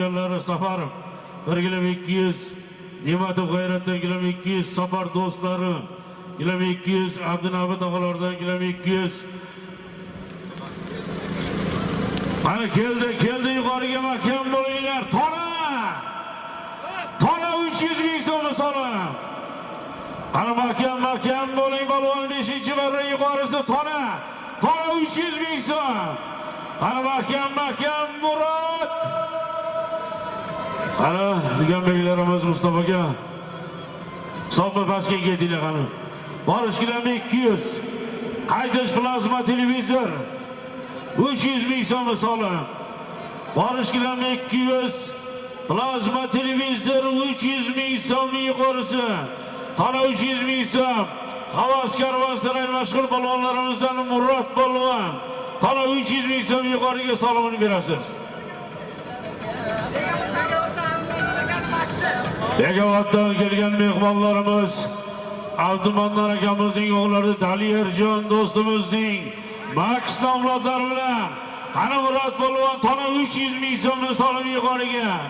Safarov 1 gilam 200, Ne'matov G'ayratdan gilam 200, Safar do'stlari gilam 200, Abdunabi tog'alardan gilam 200. Mana keldi, keldi, yuqoriga mahkam bo'linglar. Tona! Tona 300 ming so'm solim. Qani mahkam, mahkam bo'ling, polvon 5-marra yuqorisi Tona. Tona 300 ming so'm. Qani mahkam, mahkam Murod. Qani deganbeklarimiz Mustafa aka. Hisobni pastga ketinglar qani. Borish gilam 200. Qaytish plazma televizor. 300 ming so'm solim. Borish gilam 200. Plazma televizor 300 ming so'm yuqorisi. Tona 300 ming so'm. Havas karvonsaroy mashhur polvonlarimizdan Murod polvon. Tona 300 ming so'm yuqoriga solimini berasiz. Bekoboddan kelgan mehmonlarimiz Abdumannon akamizning o'g'illari Daliyarjon do'stimizning Max nomlodlari bilan qani Murod polvon tona 300 ming so'mni solim yuqoriga.